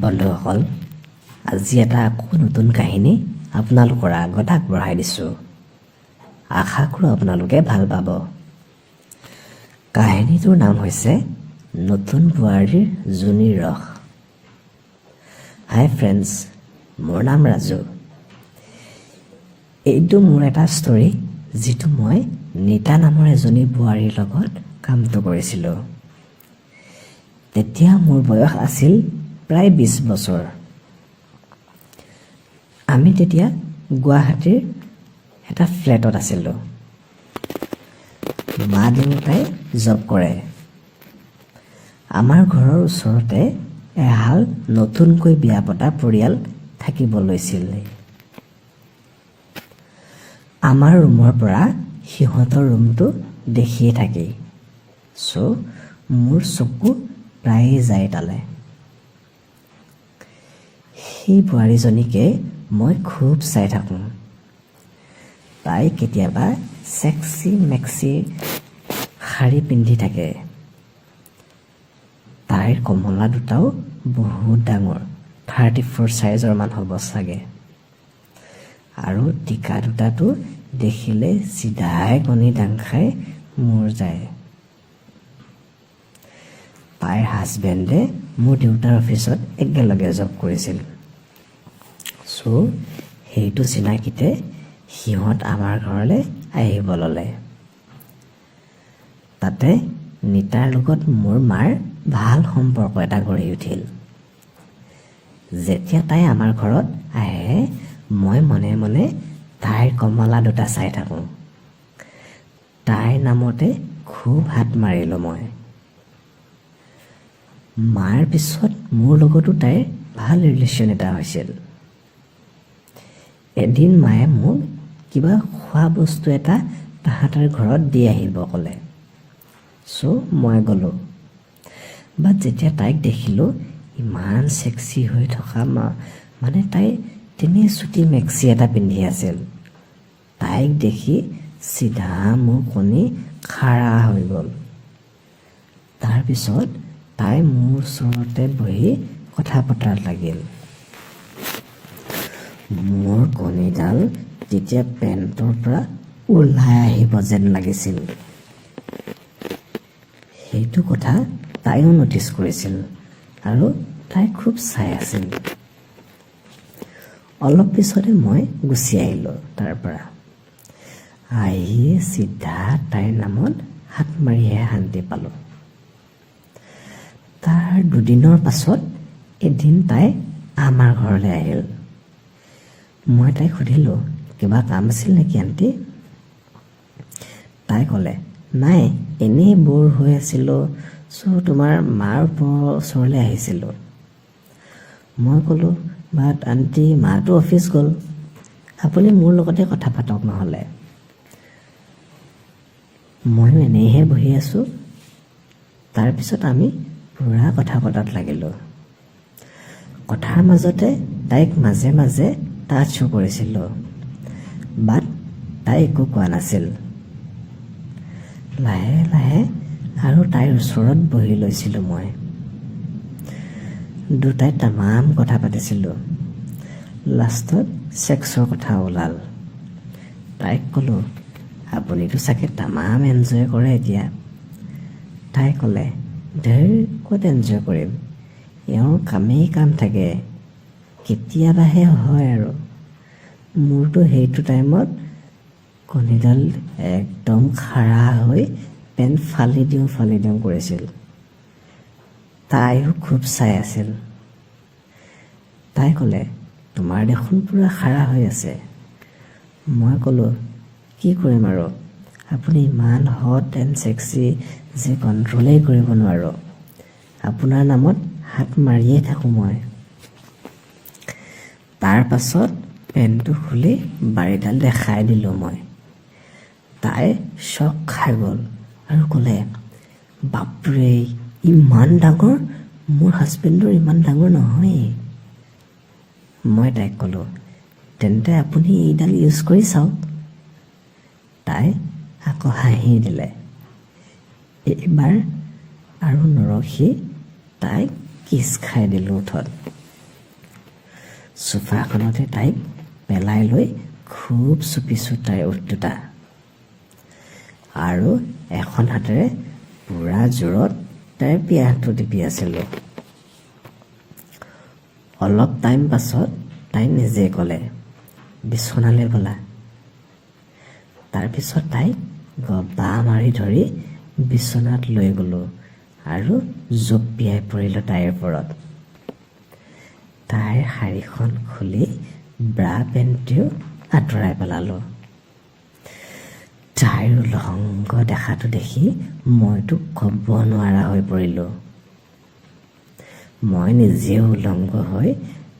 বন্ধুসকল, আজি এটা আকৌ নতুন কাহিনী আপোনালোকৰ আগত আগবঢ়াই দিছোঁ। আশা কৰোঁ আপোনালোকে ভাল পাব। কাহিনীটোৰ নাম হৈছে নতুন বোৱাৰীৰ যোনিৰ ৰস। হাই ফ্ৰেণ্ডছ, মোৰ নাম ৰাজু। এইটো মোৰ এটা ষ্টৰী, যিটো মই নীতা নামৰ এজনী বোৱাৰীৰ লগত কামটো কৰিছিলোঁ। তেতিয়া মোৰ বয়স আছিল প্ৰায় 20 বছৰ। আমি তেতিয়া গুৱাহাটীৰ এটা ফ্লেটত আছিলোঁ। মা দেউতাই জব কৰে। আমাৰ ঘৰৰ ওচৰতে এহাল নতুনকৈ বিয়া পতা পৰিয়াল থাকিব লৈছিল। আমাৰ ৰুমৰ পৰা সিহঁতৰ ৰুমটো দেখিয়ে থাকি। চ' মোৰ চকু প্ৰায়ে যায় তালে। সেই বোৱাৰীজনীকে মই খুব চাই থাকোঁ। তাই কেতিয়াবা ছেক্সি মেক্সি শাৰী পিন্ধি থাকে। তাইৰ কমলা দুটাও বহুত ডাঙৰ, 34 চাইজৰ মান হ'ব চাগে। আৰু টিকা দুটাটো দেখিলে চিধাই কণী দাং খাই মোৰ যায়। তাইৰ হাজবেণ্ডে মোৰ দেউতাৰ অফিচত একেলগে জব কৰিছিল। চ' সেইটো চিনাকিতে সিহঁত আমাৰ ঘৰলৈ আহিব ল'লে। তাতে নীতাৰ লগত মোৰ মাৰ ভাল সম্পৰ্ক এটা গঢ়ি উঠিল। যেতিয়া তাই আমাৰ ঘৰত আহে, মই মনে মনে তাইৰ কমলা দুটা চাই থাকোঁ। তাইৰ নামতে খুব হাত মাৰিলোঁ মই। মাৰ পিছত মোৰ লগতো তাইৰ ভাল ৰিলেশ্যন এটা হৈছিল। এদিন মায়ে মোক কিবা খোৱা বস্তু এটা তাহাঁতৰ ঘৰত দি আহিব ক'লে। চ' মই গ'লোঁ। বাট যেতিয়া তাইক দেখিলোঁ, ইমান ছেক্সি হৈ থকা, মানে তাই তেনেই চুটি মেক্সি এটা পিন্ধি আছিল। তাইক দেখি চিধা মোৰ কণী খাৰা হৈ গ'ল। তাৰপিছত তাই মোৰ ওচৰতে বহি কথা পতাত লাগিল। মোৰ কণীডাল তেতিয়া পেণ্টৰ পৰা ওলাই আহিব যেন লাগিছিল। সেইটো কথা তাইও ন'টিছ কৰিছিল আৰু তাই খুব চাই আছিল। অলপ পিছতে মই গুচি আহিলোঁ তাৰ পৰা। আহিয়ে চিধা তাইৰ নামত হাত মাৰিহে শান্তি পালোঁ। তাৰ দুদিনৰ পাছত এদিন তাই আমাৰ ঘৰলৈ আহিল। মই তাইক সুধিলোঁ, "কিবা কাম আছিল নেকি আণ্টি?" তাই ক'লে, "নাই, এনেই ব'ৰ হৈ আছিলোঁ, চ' তোমাৰ মাৰ ওচৰলৈ আহিছিলোঁ।" মই ক'লোঁ, "বাট আণ্টি, মাটো অফিচ গ'ল। আপুনি মোৰ লগতে কথা পাতক নহ'লে। ময়ো এনেইহে বহি আছোঁ।" তাৰপিছত আমি পূৰা কথা পতাত লাগিলোঁ। কথাৰ মাজতে তাইক মাজে মাজে টাচো কৰিছিলোঁ। বাট তাই একো কোৱা নাছিল। লাহে লাহে আৰু তাইৰ ওচৰত বহি লৈছিলোঁ মই। দুটাই তামাম কথা পাতিছিলোঁ। লাষ্টত ছেক্সৰ কথা ওলাল। তাইক ক'লোঁ, "আপুনিতো চাগে তামাম এনজয় কৰে এতিয়া?" তাই ক'লে, "ধেৰ, ক'ত এনজয় কৰিম? এওঁৰ কামেই কাম থাকে, কেতিয়াবাহে হয় আৰু।" মোৰতো সেইটো টাইমত কণীডাল একদম খাৰা হৈ পেণ্ট ফালি দিওঁ ফালি দিওঁ কৰিছিল। তাইও খুব চাই আছিল। তাই ক'লে, "তোমাৰ দেখোন পূৰা খাৰা হৈ আছে।" মই ক'লোঁ, "কি কৰিম আৰু, আপুনি ইমান হট এণ্ড ছেক্সি যে কণ্ট্ৰলেই কৰিব নোৱাৰোঁ। আপোনাৰ নামত হাত মাৰিয়ে থাকোঁ মই।" তাৰ পাছত পেণ্টটো খুলি বাৰীডাল দেখাই দিলোঁ মই। তাই চক খাই গ'ল আৰু ক'লে, "বাপৰে, ইমান ডাঙৰ! মোৰ হাজবেণ্ডৰ ইমান ডাঙৰ নহয়।" মই তাইক ক'লোঁ, "তেন্তে আপুনি এইডাল ইউজ কৰি চাওক।" তাই আকৌ হাঁহি দিলে। এইবাৰ আৰু নৰখি তাইক কিছ খাই দিলোঁ ওঠত। চোফাখনতে তাইক পেলাই লৈ খুব চুপিছোঁ তাইৰ ওঁঠ দুটা আৰু এখন হাতেৰে পূৰা জোৰত তাইৰ পিয়াহটো টিপি আছিলোঁ। অলপ টাইম পাছত তাই নিজে ক'লে, "বিচনালৈ ব'লা।" তাৰপিছত তাইক গবা মাৰি ধৰি বিচনাত লৈ গ'লোঁ আৰু জঁপিয়াই পৰিলোঁ তাইৰ ওপৰত। তাইৰ শাৰীখন খুলি ব্ৰা পেণ্টটোও আঁতৰাই পেলালোঁ। তাইৰ উলংগ দেখাটো দেখি মইতো ক'ব নোৱাৰা হৈ পৰিলোঁ। মই নিজেও উলংগ হৈ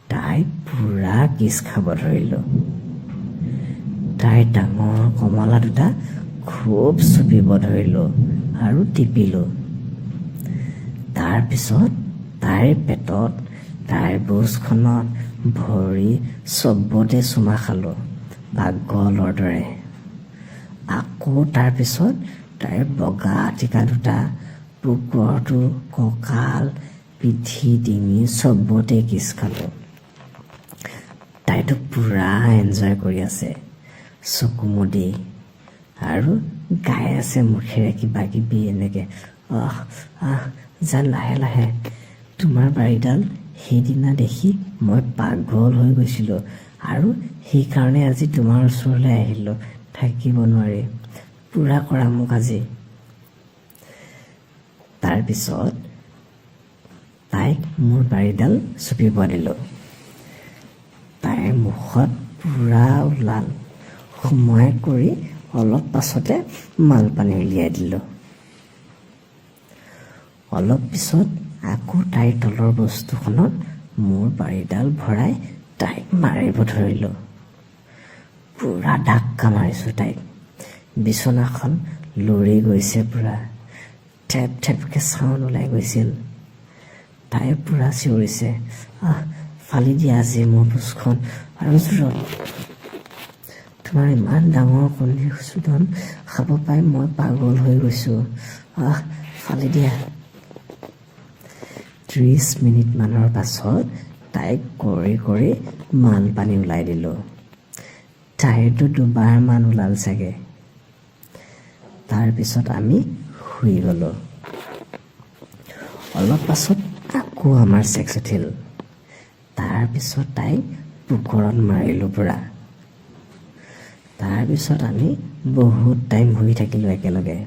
তাইক পূৰা কিছ খাব ধৰিলোঁ। তাইৰ ডাঙৰ কমলা দুটা খুব চুপিব ধৰিলোঁ আৰু টিপিলোঁ। তাৰপিছত তাইৰ পেটত, তাইৰ বুজখনত, ভৰি চবতে চুমা খালোঁ পাগলৰ দৰে। আকৌ তাৰপিছত তাইৰ বগা টিকা দুটা, পোকৰটো, কঁকাল, পিঠি, ডিঙি চবতে কিছ খালোঁ। তাইতো পূৰা এনজয় কৰি আছে চকু মুদি আৰু গাই আছে মুখেৰে কিবা কিবি এনেকে, "আহ আহ, জান, লাহে লাহে, তোমাৰ বাৰীডাল সেইদিনা দেখি মই পাগল হৈ গৈছিলোঁ আৰু সেইকাৰণে আজি তোমাৰ ওচৰলৈ আহিলোঁ, থাকিব নোৱাৰি, পূৰা কৰা মোক আজি।" তাৰপিছত তাইক মোৰ বাৰীডাল চুপিব দিলোঁ। তাইৰ মুখত পূৰা ওলাল। সোমোৱাই কৰি অলপ পাছতে মালপানী উলিয়াই দিলোঁ। অলপ পিছত আকৌ তাইৰ তলৰ বস্তুখনত মোৰ বাৰীডাল ভৰাই তাইক মাৰিব ধৰিলোঁ। পূৰা ধাক্কা মাৰিছোঁ তাইক। বিচনাখন লৰি গৈছে পূৰা, ঠেপ ঠেপকৈ চাউণ্ড ওলাই গৈছিল। তাই পূৰা চিঞৰিছে, "আহ, ফালি দিয়া আজি মোৰ বুজখন আৰু জোৰত। তোমাৰ ইমান ডাঙৰ কণীৰ চোদন খাব পাই মই পাগল হৈ গৈছোঁ। আহ, ফালি দিয়া।" 30 মিনিটমানৰ পাছত তাইক কৰি কৰি মাল পানী ওলাই দিলোঁ। তাইৰতো দুবাৰমান ওলাল চাগে। তাৰপিছত আমি শুই গ'লোঁ। অলপ পাছত আকৌ আমাৰ ছেক্স উঠিল। তাৰপিছত তাইক পোকৰত মাৰিলোঁ পূৰা। তাৰপিছত আমি বহুত টাইম শুই থাকিলোঁ একেলগে।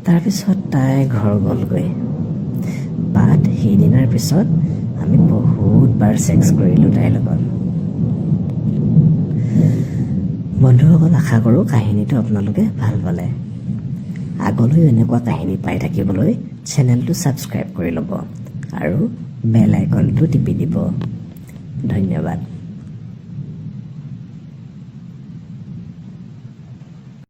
তাৰপিছত তাই ঘৰ গ'লগৈ। বাট সেইদিনাৰ পিছত আমি বহুতবাৰ ছেক্স কৰিলোঁ তাইৰ লগত। বন্ধুসকল, আশা কৰোঁ কাহিনীটো আপোনালোকে ভাল পালে। আগলৈও এনেকুৱা কাহিনী পাই থাকিবলৈ চেনেলটো ছাবস্ক্ৰাইব কৰি ল'ব আৰু বেল আইকনটো টিপি দিব। ধন্যবাদ।